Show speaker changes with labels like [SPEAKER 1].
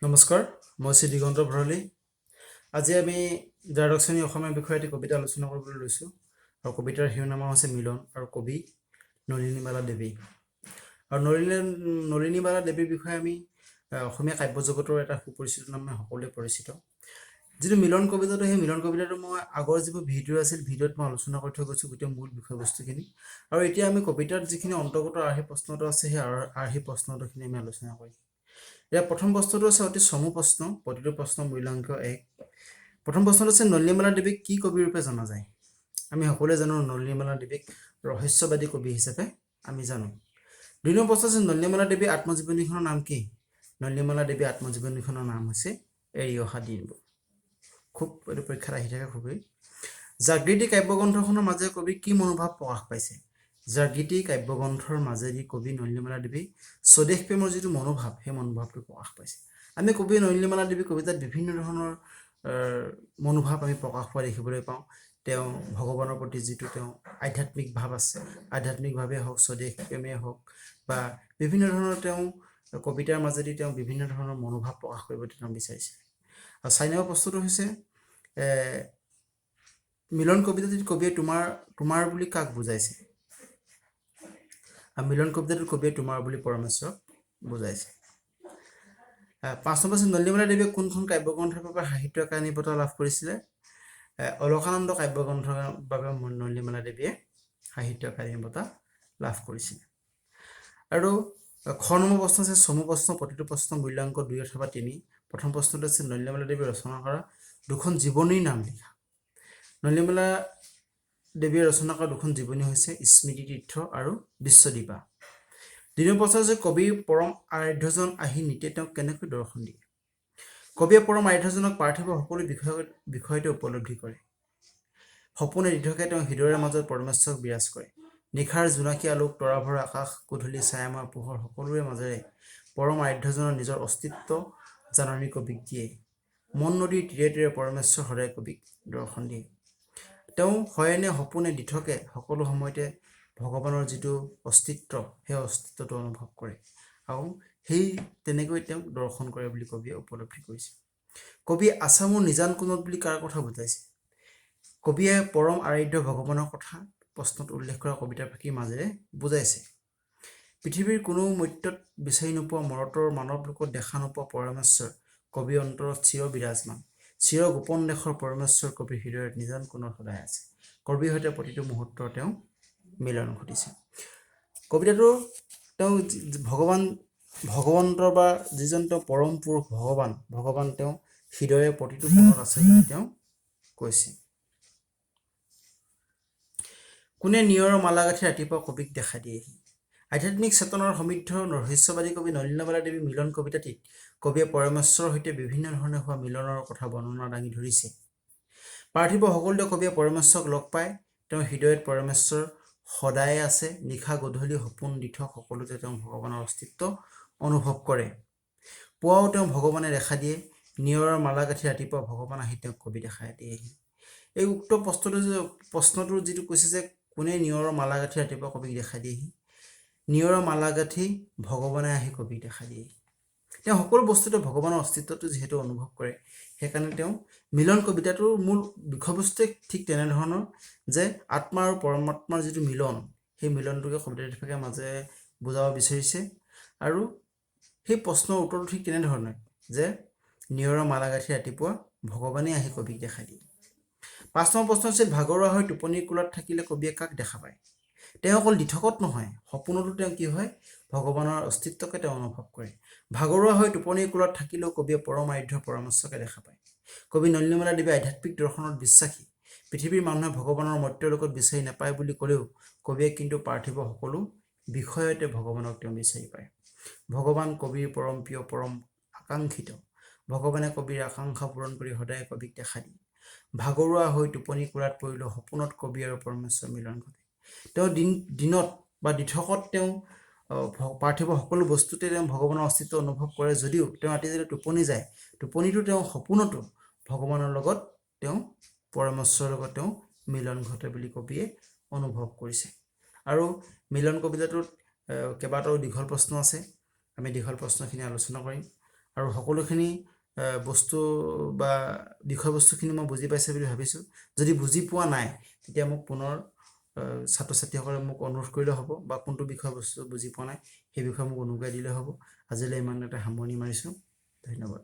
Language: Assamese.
[SPEAKER 1] নমস্কাৰ, মই শ্ৰী দিগন্ত ভৰালী। আজি আমি দ্বাদশ শ্ৰেণী অসমীয়া বিষয়ৰ এটি কবিতা আলোচনা কৰিবলৈ লৈছোঁ আৰু কবিতাৰ শিৰোনামা হৈছে মিলন আৰু কবি নলিনীবালা দেৱী। আৰু নলিনীবালা দেৱীৰ বিষয়ে আমি অসমীয়া কাব্য জগতৰ এটা সুপৰিচিত নামে সকলোৱে পৰিচিত। যিটো মিলন কবিতাটো, সেই মিলন কবিতাটো মই আগৰ যিবোৰ ভিডিঅ' আছিল, ভিডিঅ'ত মই আলোচনা কৰি থৈ গৈছোঁ গোটেই মূল বিষয়বস্তুখিনি। আৰু এতিয়া আমি কবিতাত যিখিনি অন্তৰ্গত আৰ্হি প্ৰশ্নটো আছে, সেই আৰ্হি প্ৰশ্নখিনি আমি আলোচনা কৰিম। ইয়াৰ প্ৰথম প্ৰশ্নটো আছে অতি চমু প্ৰশ্ন, প্ৰতিটো প্ৰশ্ন মূল্যাংক 1। প্ৰথম প্ৰশ্নটো হৈছে, নলিনীবালা দেৱীক কি কবি ৰূপে জনা যায়? আমি সকলোৱে জানো, নলিনীবালা দেৱীক ৰহস্যবাদী কবি হিচাপে আমি জানো। দুই নম্বৰ প্ৰশ্ন হৈছে, নলিনীবালা দেৱীৰ আত্মজীৱনীখনৰ নাম কি? নলিনীবালা দেৱীৰ আত্মজীৱনীখনৰ নাম হৈছে এৰি অহা দিনবোৰ। খুব এইটো পৰীক্ষাত আহি থাকে খুবেই। জাগৃতি কাব্যগ্ৰন্থখনৰ মাজেৰে কবিৰ কি মনোভাৱ প্ৰকাশ পাইছে? জাগৃতি কাব্যগ্ৰন্থৰ মাজেদি কবি নলিনীবালা দেৱী স্বদেশ প্ৰেমৰ যিটো মনোভাৱ, সেই মনোভাৱটো প্ৰকাশ পাইছে। আমি কবি নলিনীবালা দেৱীৰ কবিতাত বিভিন্ন ধৰণৰ মনোভাৱ আমি প্ৰকাশ পোৱা দেখিবলৈ পাওঁ। তেওঁ ভগৱানৰ প্ৰতি যিটো তেওঁ আধ্যাত্মিক ভাৱ আছে, আধ্যাত্মিকভাৱে হওক, স্বদেশ প্ৰেমেই হওক বা বিভিন্ন ধৰণৰ, তেওঁ কবিতাৰ মাজেদি তেওঁ বিভিন্ন ধৰণৰ মনোভাৱ প্ৰকাশ কৰিব তেওঁ বিচাৰিছে। আৰু চাৰি নম্বৰ প্ৰশ্নটো হৈছে, মিলন কবিতাটিত কবিয়ে তোমাৰ তোমাৰ বুলি কাক বুজাইছে? আৰু মিলন কবিতাটোত কবিয়ে তোমাৰ বুলি পৰমেশ্বৰক বুজাইছে। পাঁচ নম্বৰ আছে, নলিনীবালা দেৱীয়ে কোনখন কাব্যগ্ৰন্থৰ বাবে সাহিত্য একাডেমী বঁটা লাভ কৰিছিলে? অলকানন্দ কাব্যগ্ৰন্থৰ বাবে নলিনীবালা দেৱীয়ে সাহিত্য একাডেমী বঁটা লাভ কৰিছিলে। আৰু খ নম্বৰ প্ৰশ্ন আছে চমু প্ৰশ্ন, প্ৰতিটো প্ৰশ্ন মূল্যাংক 2 অথবা 3। প্ৰথম প্ৰশ্নটো আছে, নলিনীবালা দেৱীয়ে ৰচনা কৰা দুখন জীৱনীৰ নাম লিখা। নলিনীবালা দেৱীয়ে ৰচনা কৰা দুখন জীৱনী হৈছে স্মৃতি তীৰ্থ আৰু বিশ্বদীপা। দ্বিতীয় প্ৰশ্ন হৈছে, কবিৰ পৰম আৰাধ্যজন আহি নিতে তেওঁক কেনেকৈ দৰ্শন দিয়ে? কবিয়ে পৰম আৰাধ্যজনক পাৰ্থিৱ সকলো বিষয়তে উপলব্ধি কৰে। সপোনে দিঠকে তেওঁ হৃদয়ৰ মাজত পৰমেশ্বৰক বিৰাজ কৰে। নিশাৰ জোনাকী আলোক, তৰাভৰা আকাশ, গধূলি ছায়াময় পোহৰ, সকলোৰে মাজেৰে পৰম আৰাধ্যজনৰ নিজৰ অস্তিত্ব জাননী কবিক দিয়ে। মন নদীৰ তীৰে তীৰে পৰমেশ্বৰ সদায় কবিক দৰ্শন দিয়ে। তেওঁ শয়নে সপোনে দিঠকে সকলো সময়তে ভগৱানৰ যিটো অস্তিত্ব, সেই অস্তিত্বটো অনুভৱ কৰে আৰু সেই তেনেকৈ তেওঁক দৰ্শন কৰে বুলি কবিয়ে উপলব্ধি কৰিছে। কবিয়ে আছামৰ নিজান কোণত বুলি কাৰ কথা বুজাইছে? কবিয়ে পৰম আৰাধ্য ভগৱানৰ কথা প্ৰশ্নত উল্লেখ কৰা কবিতা ফাঁকিৰ মাজেৰে বুজাইছে। পৃথিৱীৰ কোনো মৰ্ত্যত বিচাৰি নোপোৱা, মৰতৰ মানৱ লোকত দেখা নোপোৱা পৰমেশ্বৰ কবিৰ অন্তৰত চিৰ বিৰাজমান। চিৰ গোপন দেশৰ পৰমেশ্বৰ কবিৰ হৃদয়ত নিজান কোণত সদায় আছে। কবিৰ সৈতে প্ৰতিটো মুহূৰ্ত তেওঁ মিলন ঘটিছে। কবিতাটো তেওঁ ভগৱান, ভগৱন্তৰ বা যিজন তেওঁ পৰম পুৰুষ ভগৱান, ভগৱান তেওঁ হৃদয়ৰ প্ৰতিটো কোণত আছে বুলি তেওঁ কৈছে। কোনে নিয়ৰৰ মালা গাঁঠি ৰাতিপুৱা কবিক দেখা দিয়েহি? আধ্যাত্মিক চেতনাৰ সমৃদ্ধ ৰহস্যবাদী কবি নলিনীবালা দেৱীৰ মিলন কবিতাটিত কবিয়ে পৰমেশ্বৰৰ সৈতে বিভিন্ন ধৰণে হোৱা মিলনৰ কথা বৰ্ণনা দাঙি ধৰিছে। পাৰ্থিৱ সকলোতে কবিয়ে পৰমেশ্বৰক লগ পায়। তেওঁৰ হৃদয়ত পৰমেশ্বৰ সদায়ে আছে। নিশা গধূলি সপোন দিঠক সকলোতে তেওঁ ভগৱানৰ অস্তিত্ব অনুভৱ কৰে। পুৱাও তেওঁ ভগৱানে দেখা দিয়ে। নিয়ৰৰ মালা গাঁঠি ৰাতিপুৱা ভগৱান আহি তেওঁক কবি দেখাই দিয়েহি। এই উক্ত প্ৰশ্নটো যে, প্ৰশ্নটো যিটো কৈছে যে কোনে নিয়ৰৰ মালা গাঁঠি ৰাতিপুৱা কবিক দেখা দিয়েহি, নিয়ৰৰ মালা গাঁঠি ভগৱানে আহি কবিক দেখা দিয়েহি। তেওঁ সকলো বস্তুতে ভগৱানৰ অস্তিত্বটো যিহেতু অনুভৱ কৰে, সেইকাৰণে তেওঁ মিলন কবিতাটোৰ মূল বিষয়বস্তুৱে ঠিক তেনেধৰণৰ যে আত্মা আৰু পৰমাত্মাৰ যিটো মিলন, সেই মিলনটোকে কবিতাটোৰ মাজেৰে বুজাব বিচাৰিছে। আৰু সেই প্ৰশ্নৰ উত্তৰটো ঠিক তেনেধৰণে যে নিয়ৰৰ মালা গাঁঠি ৰাতিপুৱা ভগৱানেই আহি কবিক দেখা দিয়ে। পাঁচ নম্বৰ প্ৰশ্ন আছিল, ভাগৰুৱা হৈ টোপনিৰ কোলাত থাকিলে কবিয়ে কাক দেখা পায়? তেওঁ অকল দিঠকত নহয়, সপোনতো তেওঁ কি হয়, ভগৱানৰ অস্তিত্বকে তেওঁ অনুভৱ কৰে। ভাগৰুৱা হৈ টোপনিৰ কোলাত থাকিলেও কবিয়ে পৰম আৰাধ্য পৰমেশ্বৰকে দেখা পায়। কবি নলিনীবালা দেৱী আধ্যাত্মিক দৰ্শনত বিশ্বাসী। পৃথিৱীৰ মানুহে ভগৱানৰ মৰ্ত্যলোকত বিচাৰি নাপায় বুলি ক'লেও কবিয়ে কিন্তু পাৰ্থিৱ সকলো বিষয়তে ভগৱানক তেওঁ বিচাৰি পায়। ভগৱান কবিৰ পৰম প্ৰিয়, পৰম আকাংক্ষিত। ভগৱানে কবিৰ আকাংক্ষা পূৰণ কৰি সদায় কবিক দেখা দিয়ে। ভাগৰুৱা হৈ টোপনি কোলাত পৰিলেও সপোনত কবি আৰু পৰমেশ্বৰ মিলন ঘটে। তেওঁ দিনত বা দিঠকত তেওঁ পাৰ্থিৱ সকলো বস্তুতে তেওঁ ভগৱানৰ অস্তিত্ব অনুভৱ কৰে যদিও তেওঁ ৰাতি যেতিয়া টোপনি যায়, টোপনিতো তেওঁ সপোনতো ভগৱানৰ লগত, তেওঁ পৰমেশ্বৰৰ লগত তেওঁ মিলন ঘটে বুলি কবিয়ে অনুভৱ কৰিছে। আৰু মিলন কবিতাটোত কেইবাটাও দীঘল প্ৰশ্ন আছে। আমি দীঘল প্ৰশ্নখিনি আলোচনা কৰিম। আৰু সকলোখিনি বস্তু বা বিষয়বস্তুখিনি মই বুজি পাইছে বুলি ভাবিছোঁ। যদি বুজি পোৱা নাই, তেতিয়া মোক পুনৰ ছাত্ৰ ছাত্ৰীসকলে মোক অনুৰোধ কৰিলেও হ'ব বা কোনটো বিষয়বস্তু বুজি পোৱা নাই সেই বিষয়ে মোক উনুকিয়াই দিলেও হ'ব। আজিলৈ ইমানতে সামৰণি মাৰিছোঁ। ধন্যবাদ।